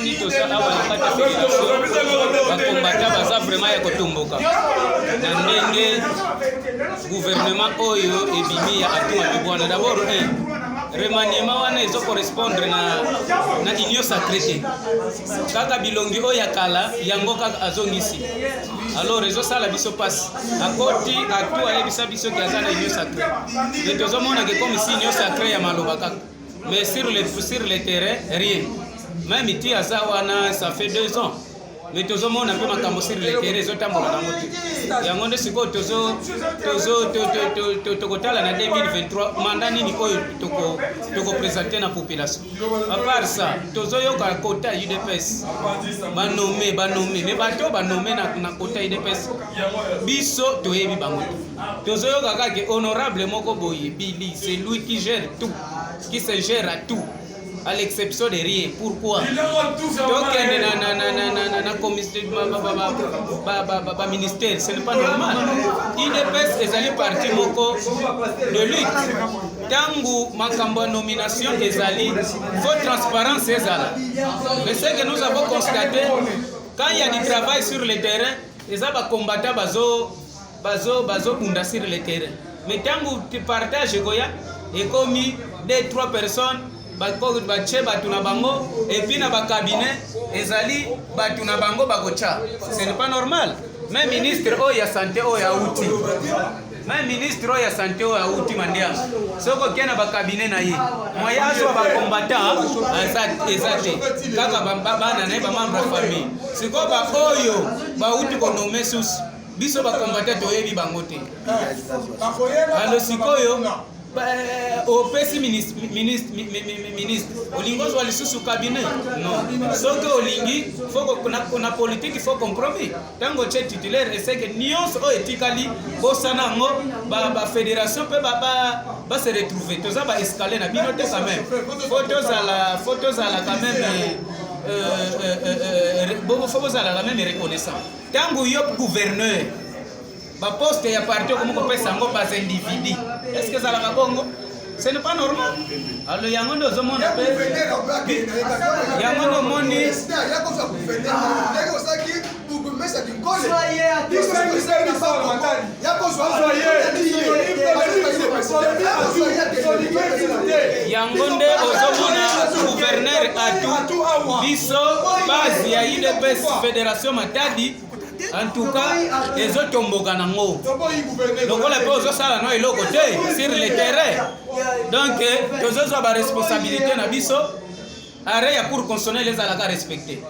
Omoni, toza awa na kati ya fédération. Bacombattants baza vraiment ya kotomboka na ndenge gouvernement oyo ebimi ya Atou Matubuana. D'abord, un remaniement wana ezocorrespondre na Union sacrée te. Kaka bilongi oyo ya kala, yango kaka azongisi. Alors ezosala biso mpasi. Akoti, Atou ayebisa biso ke aza na Union sacrée, mais tozomona ke comme si Union sacrée ya maloba kaka, mais sur le terrain, rien. Même ti aza wana, ça fait 2 ans, mais tozomona mpe makambo sur le terrain ezotambola nango te. Yango nde sikoyo tokotala na 2023 mandat nini oyo tokoprésenter na population. À part ça, tozoyoka kota UDPS banommer, banommer, mais bato banommer na kota UDPS, biso toyebi bango te. Tozoyoka kaka honorable moko boye Bili, c'est lui qui gère tout, qui se gère à tout, à l'exception de rien. Pourquoi tokende na baministère? Ce n'est pas normal. UDPS ezali parti moko de lutte. Ntango makambo ya nomination ezali, faut transparence ezala. Mais ce que nous avons constaté, quand il y a du travail sur le terrain, eza bacombattants bazobunda sur le terrain, mais ntango partage ekoya, ekomi deux, trois personnes batie bato na bango, et puis na bacabinet ezali bato na bango bakotya. Ce n'est pas normal. Même ministre oyo ya santé oyo auti, même ministre oyo ya santé oyo auti Mandianga, soki okei na bacabinet na ye, moye azwa bacombattants eza te, kaka bana na ye, bamembre ya famille. Sikoyo baoyo bauti konommer susu, biso bacombattants toyebi bango te. Alors sikoyo opesi ministre, olingi ozwa lisusu cabinet? Non. Soki olingi, na politique faut compromis. Ntango otie titulaire, eseke nyonso oyo etikali, bosana yango. Bafédération mpe base retrouver. Toza baescalier na bino te. Quand même faut tozala quand même, faut bozala quand même reconnaissant. Ntango yo gouverneur, baposte ya parti okomi kopesa yango bas individu, est ce que ezalaka bongo? Ce n'est pas normal. Alors yango nde ozomona mpe, yango nde omoni. Yakozwa gouverneur ndenge osalaki bourgmestre Kinkole, yakozwa. Yango nde ozomona gouverneur Atou. Biso base ya UDPS fédération Matadi, en tout cas ezotomboka nango lokola mpe ozosala no eloko te sur le terrain. Donc tozozwa baresponsabilité na biso. Arrêt ya Cour constitutionnelle ezalaka respecté.